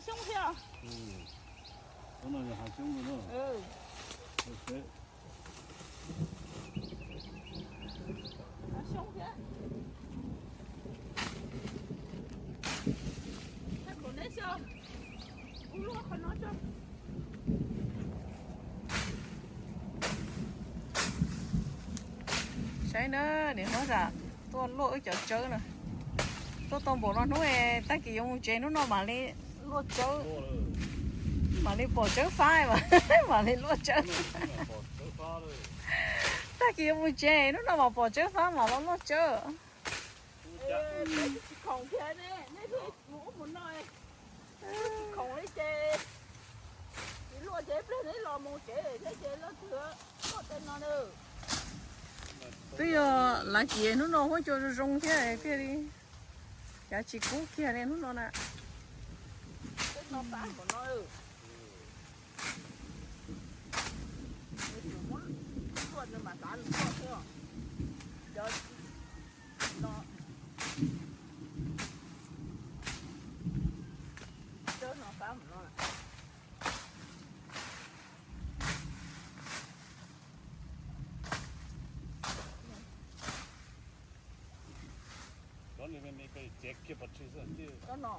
Xyoob thiab. Ub, no yog hav xyoob no. Hav xyoob thiab. Ub, luaj qhov no tso. Saib na, niam hlob tam tuaj luaj wb cov tsawb na. Tuaj tau npaum no hnub, tag kis yuav mus tsev, hnub no mam li luaj tsawb, mam li pom tsawb fab, mam li luaj tsawb. Tag kis yuav mus tsev, hnub no mam pom tsawb fab mam los luaj tsawb. Tsis khoom kiag ne, nej thiaj mus ub mus no, tsis khoom li ces, tsis luaj ces ib pliag neb los mus tsev thiab ces leej twg luaj tej no na. Twb yog lav ciav hnub no huab cua zoo zoo thiab thiaj li, cav tsis kub kiag li hnub no na. Tej no fab npaum no. Luaj mas xav luaj xwb. Cov no, cov no fab npaum no. Cov no,